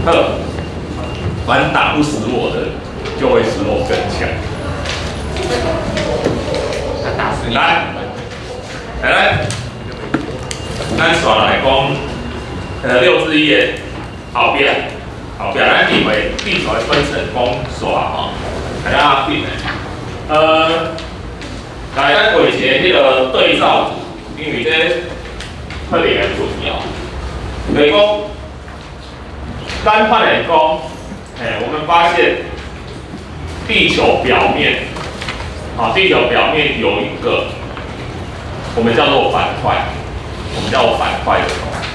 好，凡打不死我的，就會使我更強。他打死你。來，來來，咱紲來講，6至1的後壁，後壁咱認為地球的分層講紲吼，大家緊的。來，咱畫一個彼個對照圖，因為這特別重要。就是講，咱發現講，我們發現地球表面，好，地球表面有一個我們叫做板塊，我們叫做板塊的東西。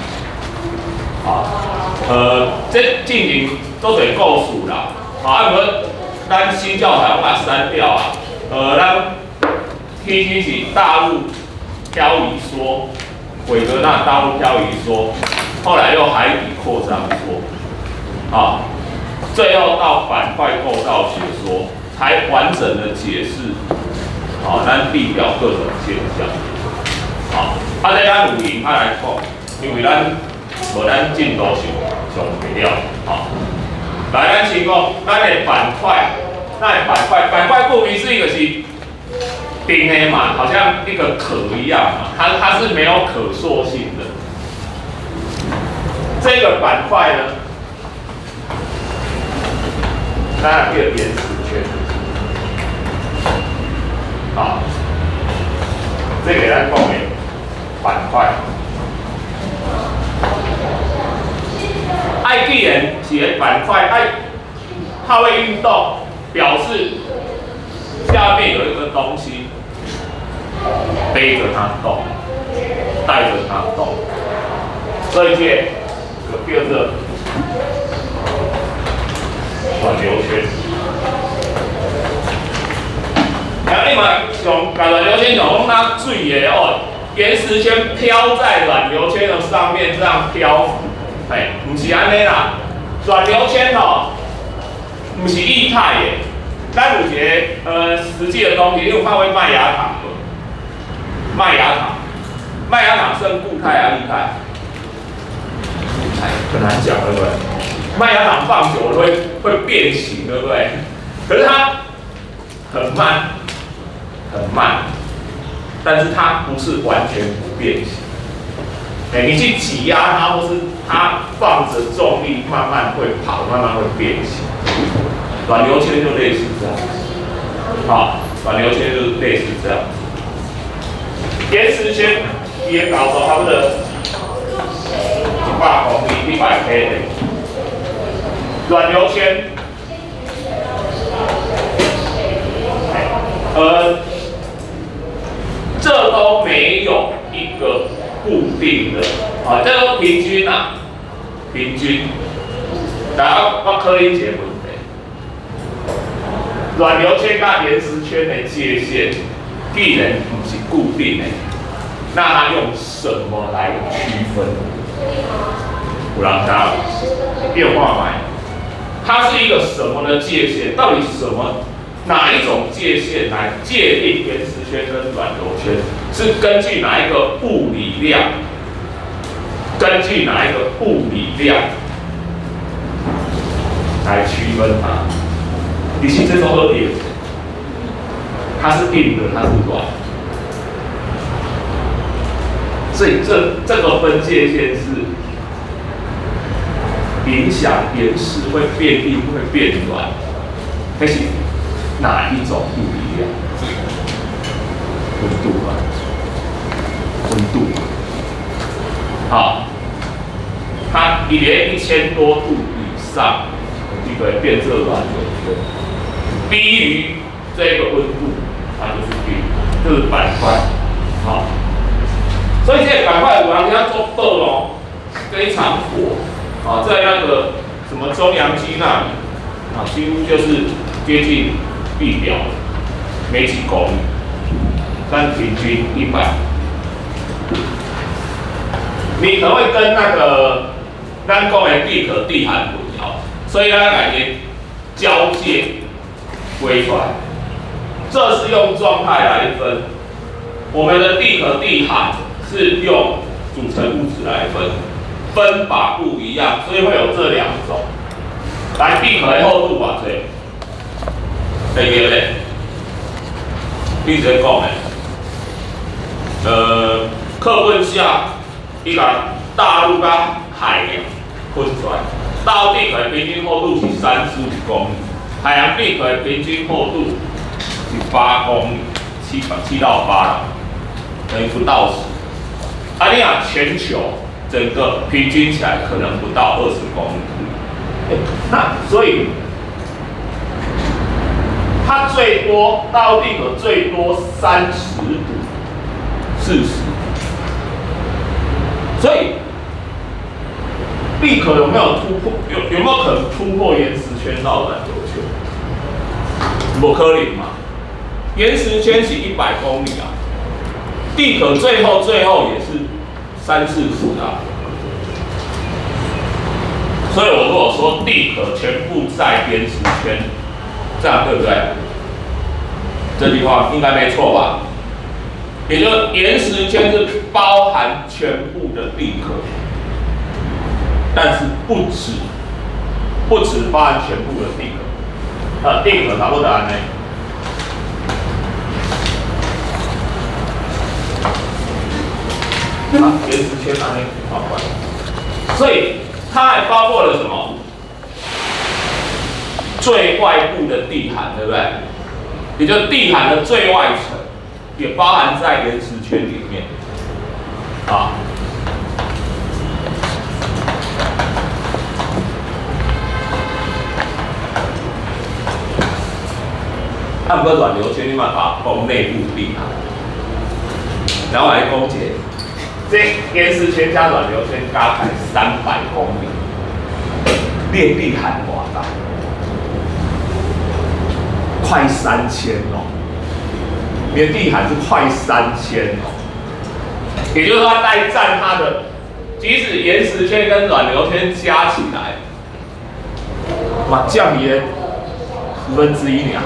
啊，這進行做儕故事啦，啊，毋過咱新教材我把它刪掉啊。咱起始是大陸漂移說，韋格納大陸漂移說，後來又海底擴張說，啊，最後到板塊構造學說，才完整的解釋，啊，咱地表各種現象。啊，啊，這咱有閒仔來講，因為咱無咱進度上上袂了，好，來，咱先講咱的板塊，咱的板塊，板塊顧名思義就是硬的嘛，好像一個殼一樣嘛，它是沒有可塑性的。這個板塊呢，當然叫岩石圈，好，這個咱講的板塊。愛既然是個板塊，愛它會運動，表示下面有一個東西背着它動，帶着它動，所以這個叫做軟流圈。然後你嘛像共軟流圈像講那水的哦，岩石圈飄在軟流圈的上面，這樣漂浮。哎，毋是按呢啦，軟流圈吼，毋是液態的。咱有一個實際的東西，你有看過麥芽糖無？麥芽糖，麥芽糖算固態還是液態？哎，很難講，對不對？麥芽糖放久了會變形，對不對？可是它很慢，很慢，但是它不是完全不變形。哎，你去擠壓它，或是它放着重力，慢慢會跑，慢慢會變形。軟流圈就類似這樣子，好，軟流圈就類似這樣子。岩石圈伊的高度差不多100公里，100 K。軟流圈，這都沒有一個固定的，啊，這個平均啊，平均。然後我考你一個問題：軟流圈佮岩石圈的界限，既然毋是固定的，那它用什麼來區分？有人知無？變化沒？它是一個什麼的界限？到底什麼？哪一種界限來界定岩石圈跟軟流圈？是根據哪一個物理量？根據哪一個物理量來區分它？其實這都好點，它是硬的，它是軟的，所以這個分界線是影響岩石會變硬會變軟，還是哪一種物理量？溫度啊，溫度。好，它一連1000多度以上，就會變做軟流圈。低於這個溫度，它就是硬，這是板塊。好，所以這個板塊有人家做報哦，非常火啊，在那個什麼中央機那裡啊，幾乎就是接近地表沒幾公里，但平均100。你可能會跟那個咱講的地殼地函混淆，所以咱來個交界畫出來，這是用狀態來分。我們的地殼地函是用組成物質來分，分法不一樣，所以會有這兩種。來，地殼的厚度偌濟？會記咧？你直講的，課本寫伊共大陸佮海洋分出來，大陸地殼平均厚度是35公里，海洋地殼平均厚度是8公里，7到8啦，等於不到十。啊，你講全球整個平均起來可能不到20公里。欸，那所以它最多大陸地殼最多35、40，所以地殼有沒有突破？有沒有可能突破岩石圈到軟流圈？無可能嘛？岩石圈是100公里啊，地殼最後最後也是三四十啊。所以我如果說地殼全部在岩石圈，這樣對不對？這句話應該沒錯吧？也就岩石圈是包含全部的地殼，但是不止包含全部的地殼，地殼差不多按呢。啊，岩石圈按呢好關，所以它還包括了什麼？最外部的地函，對不對？也就地函的最外層，也包含在岩石圈裡面。啊，啊，毋過軟流圈你嘛把講內部地函，然後來講一下，這岩石圈加軟流圈加起來300公里，裂地函偌大？快3000哦，你的地函是快三千哦，也就是說，它帶佔它的，即使岩石圈跟軟流圈加起來，嘛佔伊的1/10爾。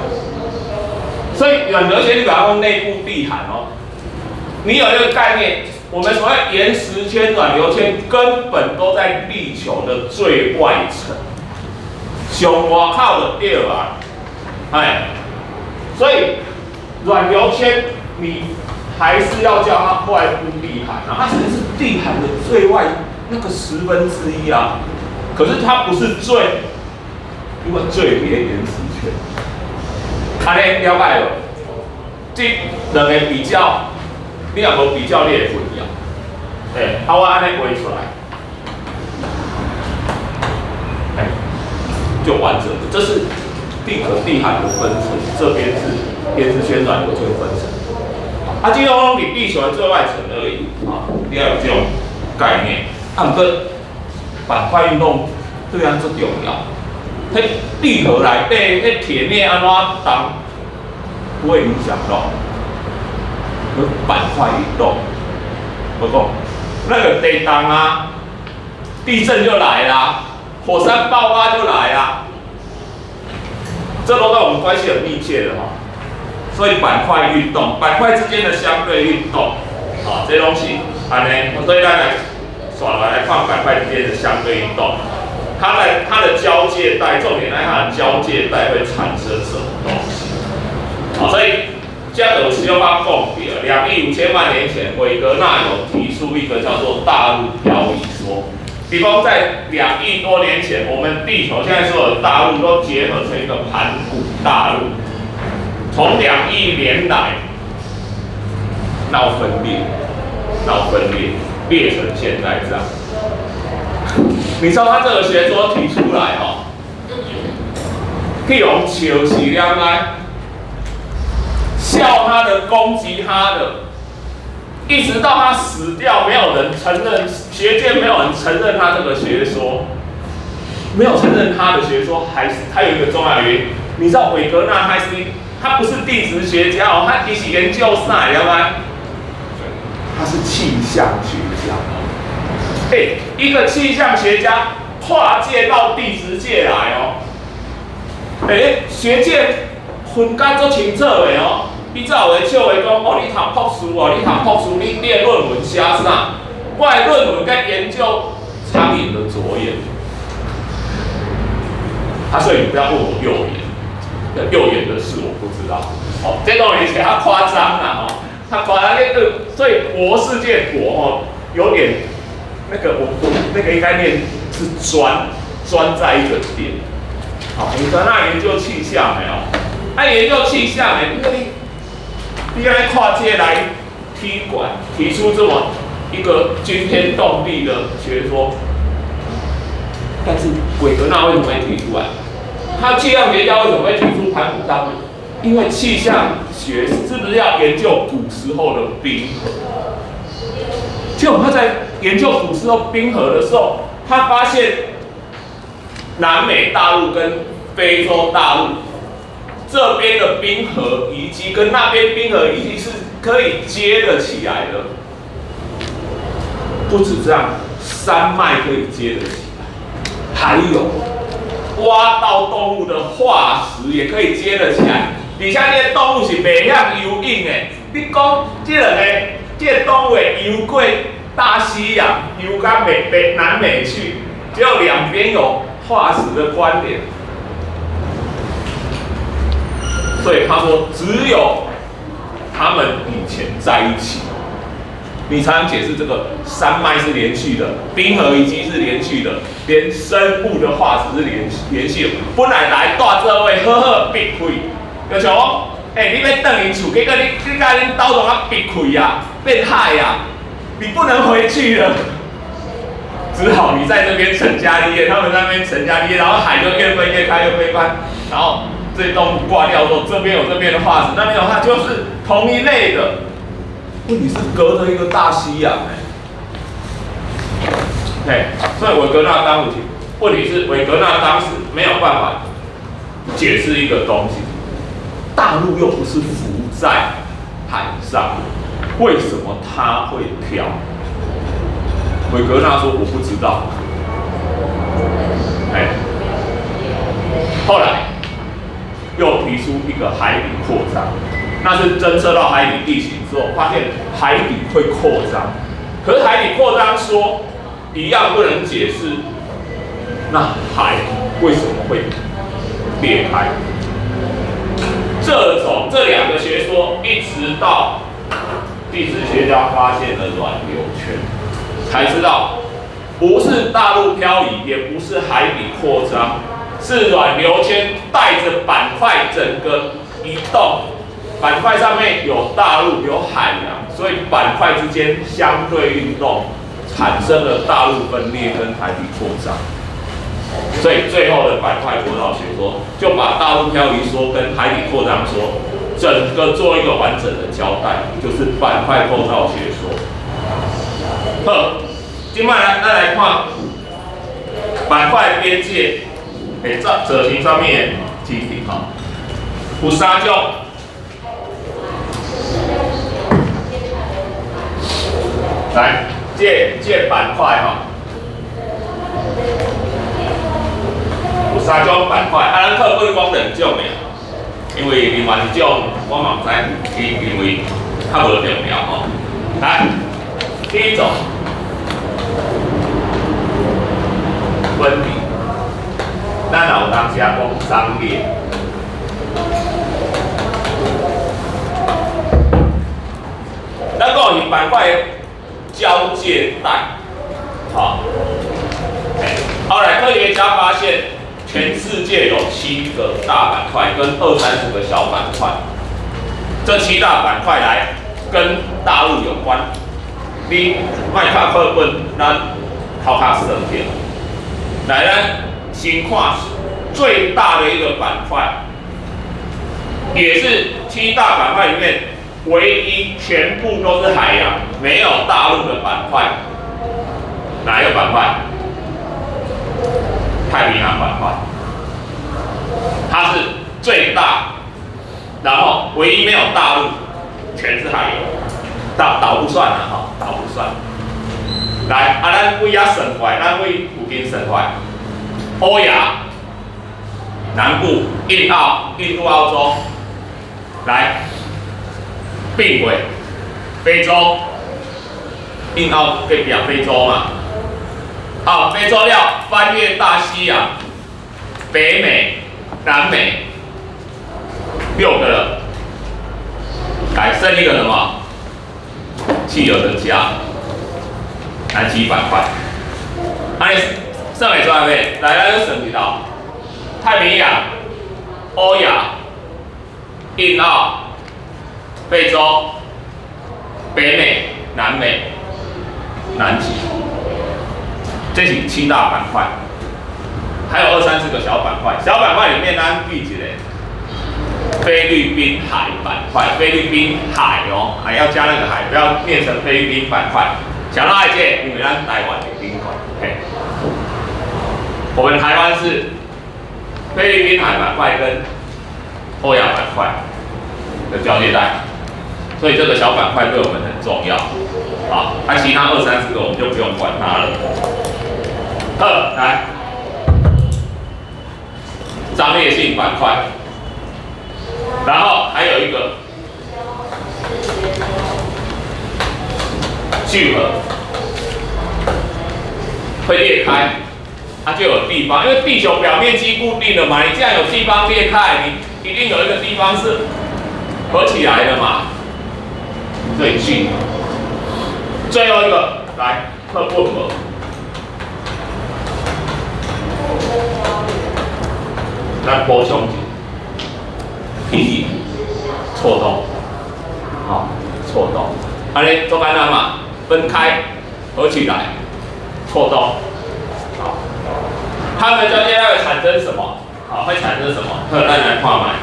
所以軟流圈你把它講內部地函哦，你有一個概念，我們所謂岩石圈、軟流圈根本都在地球的最外層，上外口就對啊。哎，所以軟流圈你還是要叫它外部地函啊，它其實是地函的最外那個1/10啊，可是它不是最，因為最別岩石圈，按呢了解無？這兩個比較，你若無比較，你會混淆。哎，啊，我按呢畫出來，哎，就完整的，這是地殼地函的分層，這邊是岩石圈軟流圈分層。啊，這種攏佇地球的最外層而已啊，你要有這種概念。啊，毋過板塊運動對咱足重要。彼地殼內底，彼鐵面按怎動，不會影響到。板塊運動，我講那個地動啊，地震就來啦，火山爆發就來啦，這都跟我們關係很密切的哈。所以板塊運動，板塊之間的相對運動，啊，這東西，按呢，所以咱來紲來看板塊之間的相對運動，它在它的交界帶，重點在它的交界帶會產生什麼東西？好，所以這個有小可講到，2億5千萬年前，韋格納有提出一個叫做大陸漂移說，比方在2億多年前，我們地球現在所有的大陸都結合成一個盤古大陸。從2億年來鬧分裂，鬧分裂，裂成現在這樣。你知道他這個學說提出來哦，去予笑死了來，笑他的，攻擊他的，一直到他死掉，沒有人承認，學界沒有人承認他這個學說，沒有承認他的學說，還是他有一個重要原因，你知道韋格納他是。他不是地質學家哦，他是研究啥，了嗎？他是氣象學家。欸，一個氣象學家跨界到地質界來哦。欸，學界分甲足清楚的哦。以早有的笑話講，哦，你讀博士哦，你讀博士，你的論文寫啥？我的論文在研究蒼蠅的左眼。啊，所以你不要問我右眼，右眼的事我不知道。哦，這東西較誇張啦，哦，他誇張那個，所以國世界國哦，有點那個我那個應該念是專在一個點。好，你在那研究氣象沒有？啊，研究氣象的，你按呢跨界來踢館，提出這麼一個驚天動地的學說，但是韋格納為什麼會提出來？他氣象學家為什麼會提出盤古大陸？因為氣象學是不是要研究古時候的冰河？就他在研究古時候冰河的時候，他發現南美大陸跟非洲大陸這邊的冰河遺跡跟那邊冰河遺跡是可以接得起來的。不止這樣，山脈可以接得起來，還有挖到動物的化石也可以接得起來。而且這個動物是袂曉游泳的，你講這兩个這个動物會游過大西洋，游到美北南美去，只有兩邊有化石的關聯。所以他說，只有他們以前在一起，你才能解釋這個山脈是連續的，冰河遺跡是連續的，連生物的化石是連續的。本來來蹛做伙好好避開，就像講，欸，你欲轉去厝，結果你共恁兜攏啊避開啊，變海啊，你不能回去了，只好你在這邊成家立業，他們在那邊成家立業，然後海就越分越開，越分越開，然後這些動物掛掉之後，這邊有這邊的化石，那邊有它就是同一類的。問題是隔着一個大西洋，欸，嘿，所以韋格納當時，問題是韋格納當時沒有辦法解釋一個東西，大陸又不是浮在海上，為什麼它會飄？韋格納說我不知道。哎，後來又提出一個海底擴張。那是偵測到海底地形之後，發現海底會擴張。可是海底擴張說一樣不能解釋，那海為什麼會裂開？這種這兩個學說，一直到地質學家發現了軟流圈，才知道不是大陸漂移，也不是海底擴張，是軟流圈帶着板塊整個移動。板塊上面有大陸有海洋，所以板塊之間相對運動，產生了大陸分裂跟海底擴張。所以最後的板塊構造學說就把大陸漂移說跟海底擴張說整個做一個完整的交代，就是板塊構造學說。好，這擺來咱來看板塊邊界，會造成啥物的情形吼？有三種。來，這板塊吼，有三種板塊。啊，咱課本講兩種爾，因為另外一種我嘛毋知，伊認為較無重要吼。來，第一種分離，咱也有當時啊講張裂。咱講是板塊交界帶，好，後來科學家發現，全世界有7個大板塊跟20-30個小板塊，這7大板塊來跟大陸有關。你莫看課本，咱頭殼算著。來，咱先看最大的一個板塊，也是7大板塊裡面唯一全部都是海洋，沒有大陸的板塊。哪一個板塊？太平洋板塊，它是最大，然後唯一沒有大陸，全是海洋，島不算啦，哈，島不算。來，啊，咱位遐算過來，咱位附近算過來，歐亞南部、印澳、印度、澳洲，來。並軌，非洲，印澳隔壁非洲嘛，好，非洲要翻越大西洋，北美、南美，六個了，來剩一個什麼？企鵝的家，南極板塊。按呢算會出來未？來，咱算一道，太平洋、歐亞、印澳、非洲、北美、南美、南極，這是七大板塊，還有二三十個小板塊。小板塊裡面咱記一個菲律賓海板塊，菲律賓海哦，還要加那個海，不要念成菲律賓板塊。想到這個，因為咱台灣的頂塊，嘿，我們台灣是菲律賓海板塊跟歐亞板塊的交界帶，所以這個小板塊對我們很重要。好，那其他二三十個我們就不用管它了。好，來，張裂性板塊，然後還有一個聚合，會裂開，它就有地方，因為地球表面積固定了嘛，你既然有地方裂開，你一定有一個地方是合起來的嘛，所以聚合。最後一個來特混合，來補充一下，記憶錯動，好，錯動，按呢做簡單嘛，分開合起來，錯動，好，它們交界帶會產生什麼？好，會產生什麼？好，咱來看覓。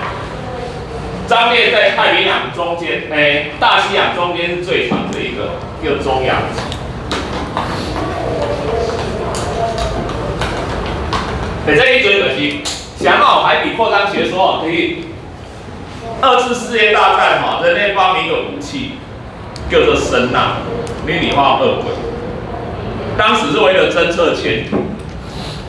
張裂在太平洋中間，哎，大西洋中間是最長的一個，叫中洋脊。欸，這一陣就是想到海底擴張學說，可以二次世界大戰哈，人類發明一個武器，叫做聲納，你理化惡鬼。當時是為了偵測潛艇。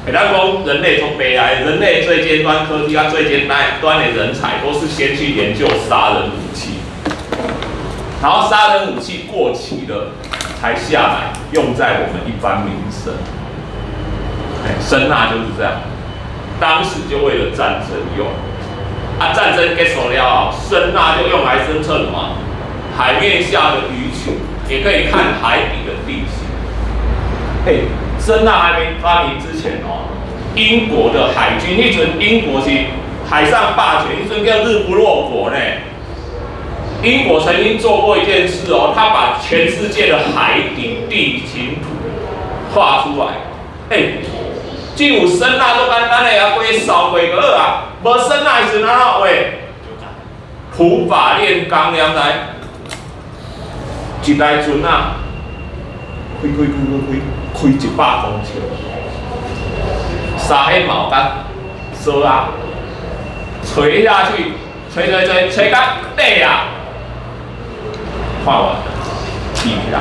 欸，咱講人類從北來，人類最尖端科技啊，最尖端的人才，都是先去研究殺人武器，然後殺人武器過期了，才下來用在我們一般民生。欸，聲納就是這樣，當時就為了戰爭用，啊，戰爭結束了後，聲納就用來偵測什麼？海面下的魚群，也可以看海底的地形。欸，聲納還沒發明之前哦，英國的海軍，彼陣英國是海上霸權，彼陣叫日不落國呢。英國曾經做過一件事哦，他把全世界的海底地形圖畫出來。欸，只有聲納都簡單的啊，規掃過就好啊。無聲納的時陣按怎畫？土法煉鋼，你知？一台船啊，開開開開開，開100公尺，沙彼錨佮索啊，錘下去，錘錘錘錘到底啊，畫完了，起來，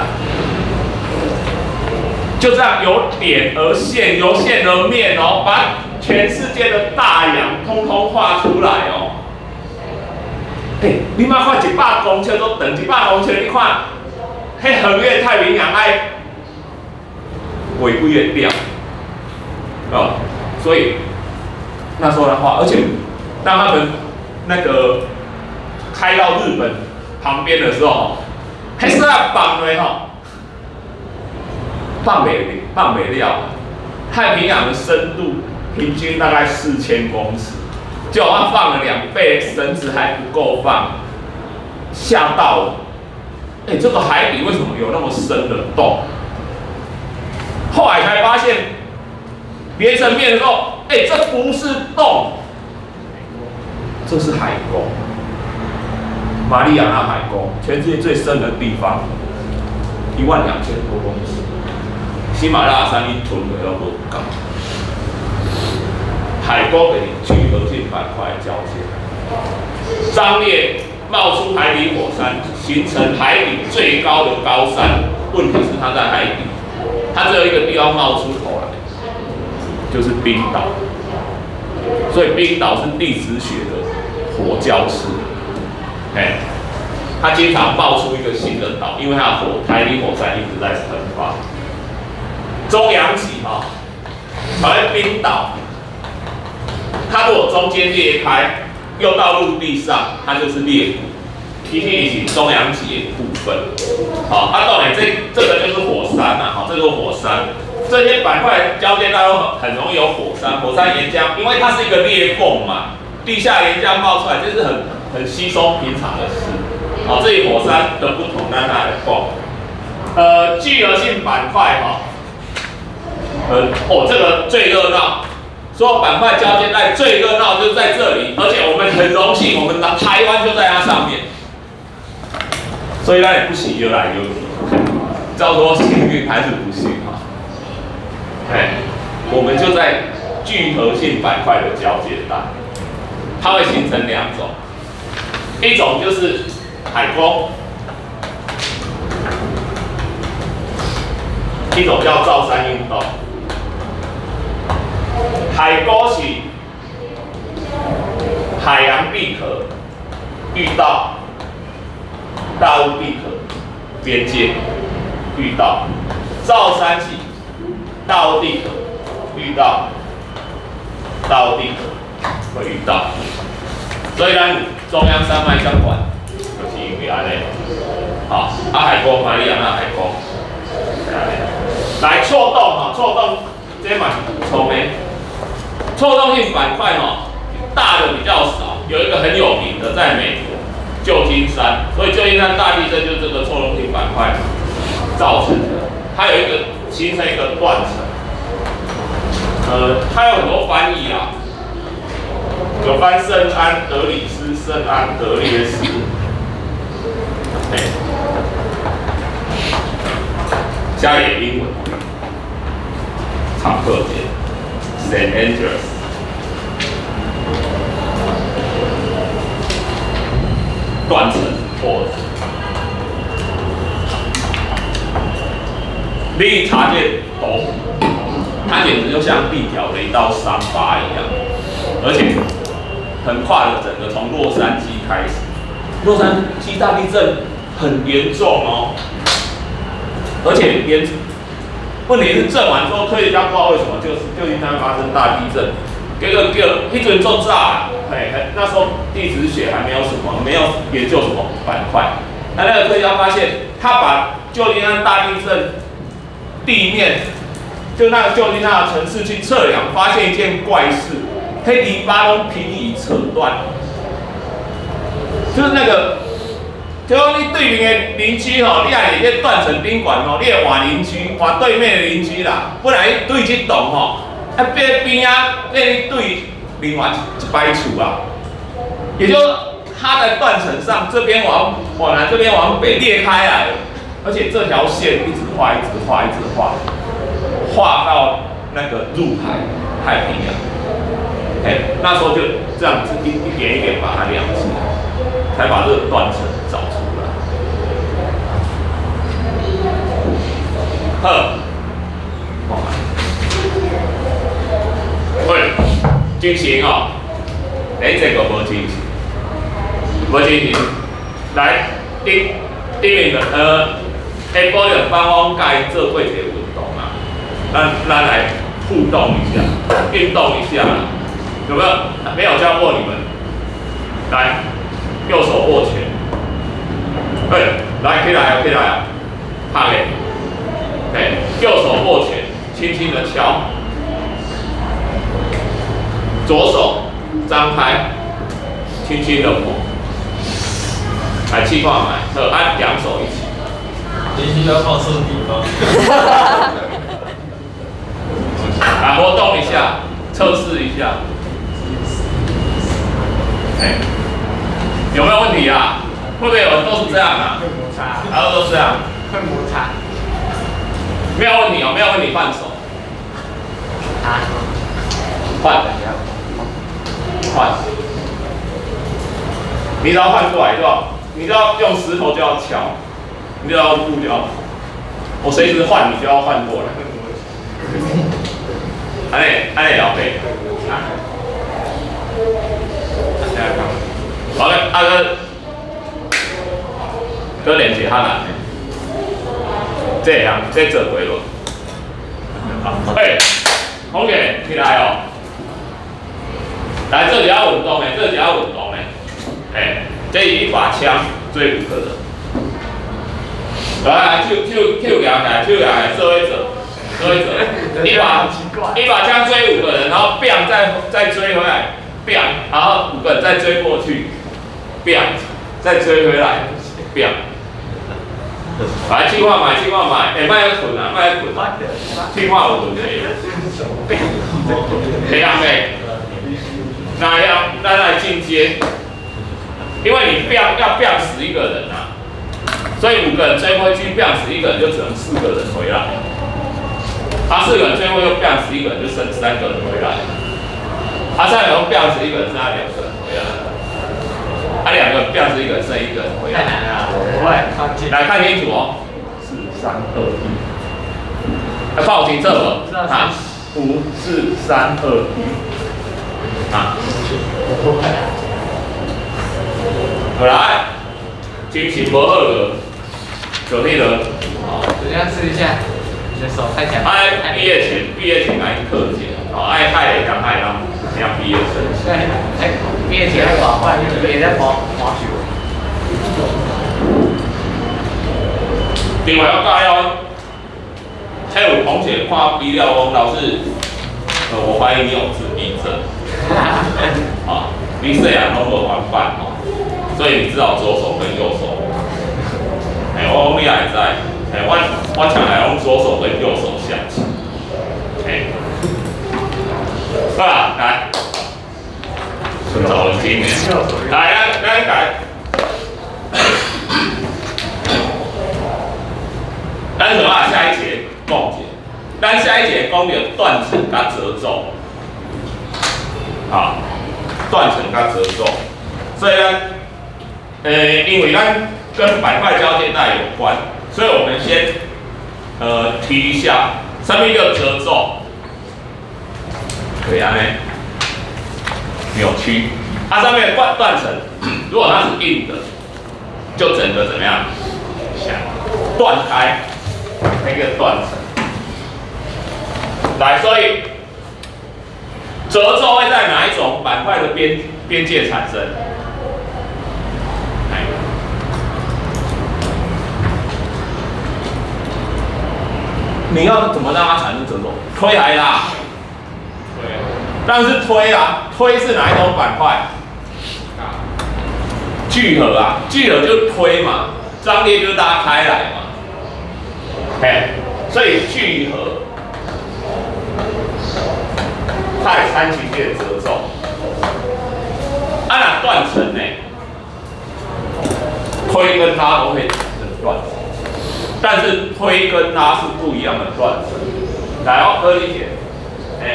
就這樣由點而線，由線而面哦，把全世界的大洋通通畫出來哦。欸，你莫看一百公尺都長，一百公尺，你看，彼橫越太平洋愛畫幾個點，哦，所以那時候的話，而且當他們那個開到日本旁邊的時候，彼索仔放落吼，放袂了。太平洋的深度平均大概4000公尺，就他放了2倍，繩子還不夠放，嚇到了。欸，這個海底為什麼有那麼深的洞？後來才發現，連成面的時候，欸，這不是洞，這是海溝。馬里亞納海溝，全世界最深的地方，1萬2000多公尺。喜馬拉雅山你吞落都無夠。海溝等於聚合性板塊交界，張裂冒出海底火山，形成海底最高的高山。問題是它在海底，它只有一個地方冒出頭來，就是冰島。所以冰島是地質學的活教師。哎，它經常冒出一個新的島，因為它的海底火山一直在噴發。中洋脊哈，在冰島，它如果中間裂開，又到陸地上，它就是裂谷。其實是中央脊的部分。好，啊，當然這個就是火山嘛，好，這個火山，這些板塊交接帶都很容易有火山，火山岩漿，因為它是一個裂縫嘛，地下岩漿冒出來，這是很稀鬆平常的事。好，這裡火山的不同，咱來講。聚合性板塊哈，哦，這個最熱鬧，所有板塊交接帶最熱鬧就是在這裡，而且我們很榮幸，我們的台灣就在它上面，所以咱也不是搖來搖去，叫做幸運還是不幸哈？哎，我們就在聚合性板塊的交接帶，它會形成兩種，一種就是海溝。一種叫造山運動，海溝是海洋地殼遇到大陸地殼邊界遇到，造山是大陸地殼遇到大陸地殼會遇到，所以咱中央山脈相關，就是因為按呢。好，啊海溝，馬里亞納海溝。來錯動哈，錯動這嘛是補充的。錯動性板塊哈，大的比較少，有一個很有名的在美國舊金山，所以舊金山大地震就是這個錯動性板塊造成的。它有一個形成一個斷層，它有很多翻譯啊，有翻聖安德里斯、聖安德烈斯，嘿。加點英文，查課點，San Andreas，斷層破。你查這圖，它簡直就像地表的一道傷疤一樣，而且橫跨了整個從洛杉磯開始，洛杉磯大地震很嚴重哦。而且連問題是震完之後，科學家不知道為什麼就是舊金山發生大地震，結果叫彼陣足早，嘿，那時候地質學還沒有什麼，沒有研究什麼板塊。那個科學家發現，他把舊金山大地震地面，就那個舊金山的城市去測量，發現一件怪事，彼籬笆攏平移扯斷，就是那個。就講你對面的鄰居吼，你若佇咧斷層頂懸吼，你會換鄰居，換對面的鄰居啦。本來對這棟吼，啊變邊仔變對另外一擺厝啊。也就它在斷層上，這邊往南，這邊往北裂開來了，而且這條線一直畫，一直畫，一直畫，畫到那個入海太平洋。哎，那時候就這樣子一點一點把它量起來，才把這個斷層找出來。好，喂，精神哦，哎，這個無精神，無精神。來，頂頂面的下晡就幫我共伊做過一個運動啊，咱來互動一下，運動一下啦，有沒有？沒有教過你們。來，右手握拳。哎，來，起來啊，起來啊，拍咧。哎，右手握拳，輕輕的敲。左手張開，輕輕的抹。來，試看覓，好，按兩手一起。你是要放聖體嗎？來活動一下，測試一下。哎，有沒有問題啊？會不會有人都是這樣啊？會摩擦。然後都是這樣。會摩擦。沒有問題哦，沒有問題，換手。啊？換。換。你只要換過來就好，你只要用石頭就要敲，你就要布就要，我隨時換你就要換過來。按呢，按呢老爸。啊。好嘞，阿哥，閣練一下難的，這樣這做過無？嘿，好嘅，起來哦。來，哎，這是一把槍追五個人。來來，手手手舉起來，手舉起來，做伙做，做伙做。一把槍追五個人，然後 bang 再追回來，bang，然後五個人再追過去，bang，再追回來，bang。來，試看覓，試看覓，欸，莫閣睏啊，莫閣睏，試看有問題。會曉袂？那要咱來進階，因為你 bang 要 bang 死一個人啊，所以五個人追過去 bang 死一個人，就只能四個人回來。啊，四個人最後又 bang 死一個人，就剩三個人回來。啊，三個人 bang 死一個人，剩下兩個人回來。啊，兩個 bang 死一個人，剩一個人回來。太難了，不會，放棄。來看清楚哦，四三二一。來看有清楚無？啊，五四三二一。啊。不會。好來，精神無好個，就彼個。好，等下試一下，你的手太強。愛畢業前，畢業前來課檢，哦，愛害的剛害人，要畢業生。對，哎，畢業前要搞，不然就別再滑滑雪。另外我教了，還有同學看資料講，老師，我懷疑你有自閉症。啊，你細漢攏無還版哦，所以你只好左手跟右手。哎，我講你也會知，哎，我常來用左手跟右手下棋。哎，好啦，來，找文經，來，咱來，咱什麼下一節講者，咱下一節講著斷層佮褶皺，好，斷層佮褶皺，所以呢，因為咱跟板塊交界帶有關，所以我們先提一下，啥物叫褶皺？對啊，呢，扭曲，它上面斷層，如果它是硬的，就整個怎麼樣？斷開，那個斷層。來，所以褶皺會在哪一種板塊的邊界產生？來，你要怎麼讓它產生褶皺？推還拉？推。但是推啊，推是哪一種板塊？聚合啊，聚合就推嘛，張裂就拉開來嘛。嘿，所以聚合它會產生這個褶皺。啊，若斷層呢？推跟拉都會產生斷層，但是推跟拉是不一樣的斷層。來，我考你一下，欸，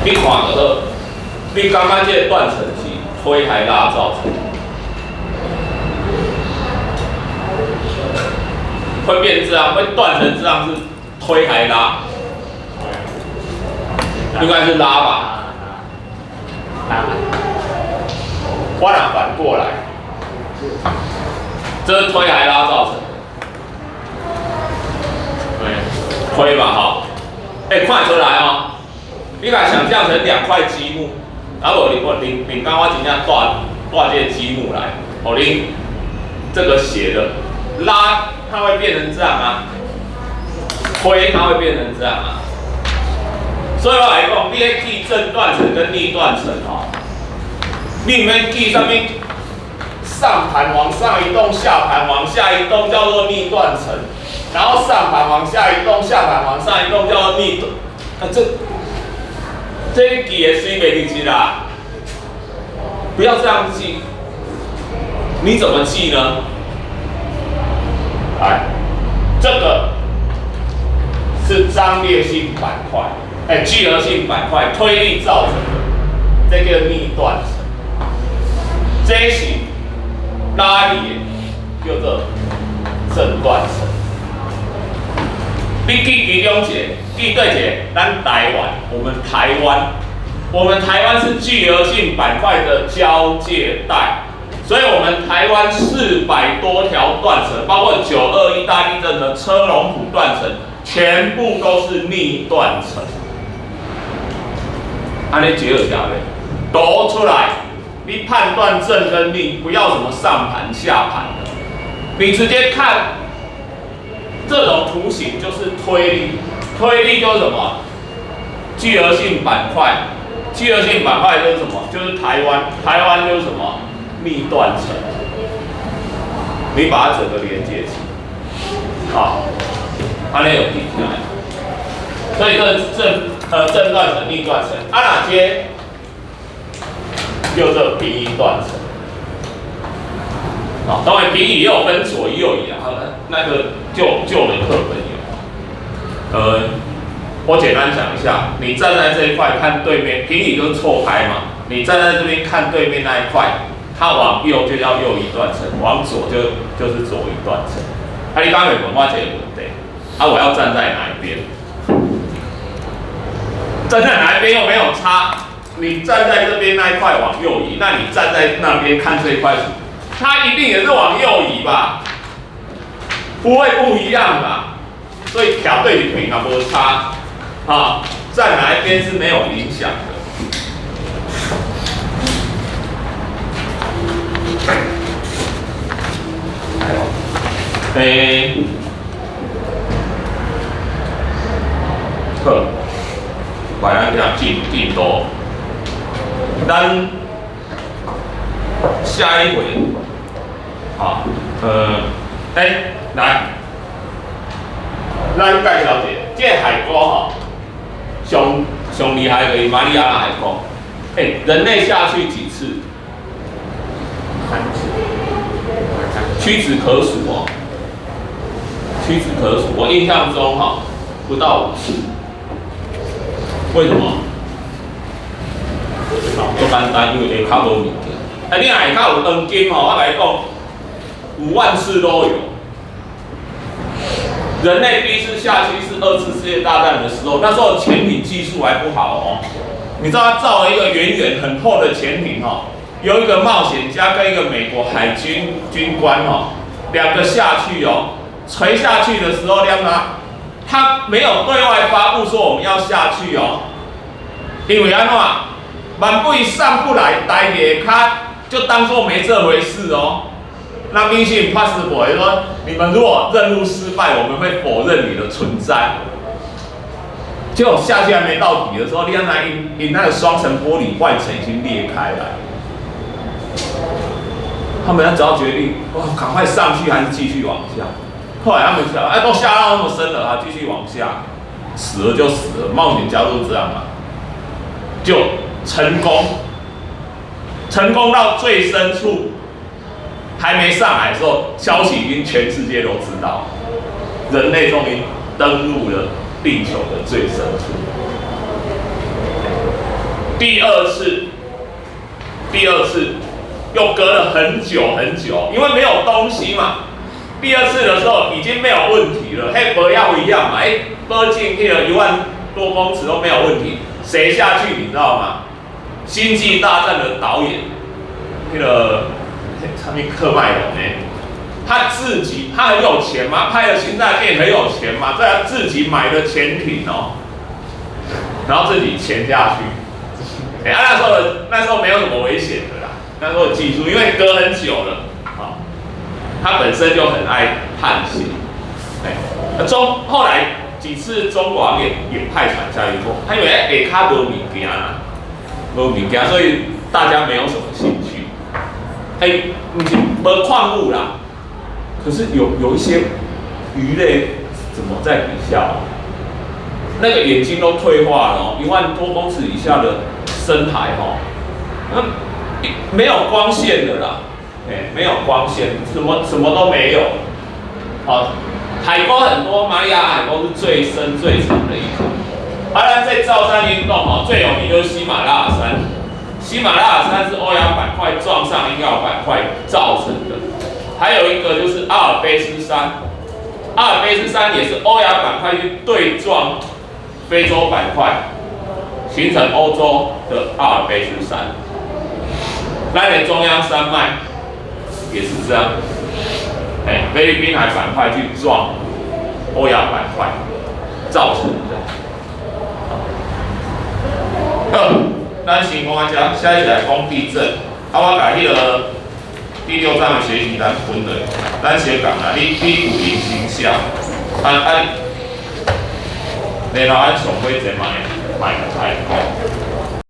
你看就好，你感覺這個斷層是推還拉造成？會變這樣，會斷成這樣是推還拉？應該是拉吧？拉。我若反過來，這是推還拉造成的？對，推嘛吼，欸，看出來哦。你共想象成兩塊積木，啊無你我恁恁剛我真正帶帶這個積木來，予恁這個斜的拉，它會變成這樣啊；推它會變成這樣啊。所以我來講，你咧記正斷層跟逆斷層吼，你毋免記啥物上盤往上移動，下盤往下移動，叫做逆斷層；然後上盤往下移動，下盤往上移動，叫做逆斷。啊，這你記的水袂記得啦，不要這樣記。你怎麼記呢？來，這個是張裂性板塊，哎，聚合性板塊推力造成的，這個逆斷層。這是拉力的，叫做正斷層。你記其中一個，記對一個，咱台灣，我們台灣，我們台灣是聚合性板塊的交界帶，所以我們台灣400多條斷層，包括9·21大地震的車籠埔斷層，全部都是逆斷層。按呢結合起來，讀出來，你判斷正跟逆，不要什麼上盤下盤的，你直接看這種圖形就是推力，推力就是什麼？聚合性板塊，聚合性板塊就是什麼？就是台灣，台灣就是什麼？逆斷層，你把它整個連接起來，好，按呢有記起來。所以這正斷層、逆斷層，啊哪些叫做平移斷層？好，當然平移也有分左移、右移啊，那個舊的課本有。我簡單講一下，你站在這一塊看對面，平移就是錯開嘛，你站在這邊看對面那一塊。它往右就叫右移斷層，往左就是左移斷層。啊，你剛剛問我這個問題，啊，我要站在哪一邊？站在哪一邊又沒有差。你站在這邊那一塊往右移，那你站在那邊看這一塊，它一定也是往右移吧？不會不一樣吧？所以調對比啊，無差，啊，站哪一邊是沒有影響的。欸，好，來咱聽進度，咱下一回，好，欸，來，咱介紹一下，這個海溝吼，上上厲害的是馬里亞納海溝，欸，人類下去幾次？三次，屈指可數哦。屈指可數，我印象中哈不到五次。為什麼？好，足簡單，因為下跤無物件。啊，你若下跤有黃金吼，我共你講，5萬次都有。人類第一次下去是二次世界大戰的時候，那時候潛艇技術還不好哦。你知道他造了一個遠遠很厚的潛艇哦，有一個冒險家跟一個美國海軍軍官哦，兩個下去哦。垂下去的時候，讓他沒有對外發布說我們要下去哦，因為按怎，萬不上不來，待下跤就當做沒這回事哦。那 Mission Impossible 說，你們如果任務失敗，我們會否認你的存在。結果下去還沒到底的時候，你看那因那個雙層玻璃外層已經裂開來，他們只要決定，哇，趕快上去還是繼續往下？後來他們想，哎，都下到那麼深了啊，繼續往下，死了就死了，冒險家都是這樣嘛，就成功，成功到最深處，還沒上來的時候，消息已經全世界都知道，人類終於登陸了地球的最深處。第二次，第二次又隔了很久很久，因為沒有東西嘛。第二次的時候已經沒有問題了，嘿，不要一樣嘛，哎，波進去了1萬多公尺都沒有問題，誰下去你知道嗎？星際大戰的導演，那個上面喀麥隆呢，他自己他很有錢嘛，拍了星戰電影很有錢嘛，在他自己買的潛艇哦，然後自己潛下去，哎，啊，那時候沒有什麼危險的啦，那時候技術因為隔很久了。他本身就很愛探險，哎，後來幾次中國也派船下去過，他因為下跤無物件啦，無物件，所以大家沒有什麼興趣。哎，毋是無礦物啦，可是有一些魚類怎麼在底下？那個眼睛都退化了哦，1萬多公尺以下的深海哦，那沒有光線的啦。哎，沒有光線，什麼什麼都沒有。好，海溝很多，馬里亞海溝是最深最長的一個。當然，在造山運動哦，最有名就是喜馬拉雅山。喜馬拉雅山是歐亞板塊撞上印亞板塊造成的。還有一個就是阿爾卑斯山，阿爾卑斯山也是歐亞板塊去對撞非洲板塊，形成歐洲的阿爾卑斯山。咱的中央山脈。也是這樣，哎，菲律賓海板塊去撞歐亞板塊造成的。好，咱先講到這，下一節來講地震。啊，我共彼个第六章的學習單分落，咱先講啦，你有閒先寫，啊啊，然後咱上課前嘛會嘛會來講。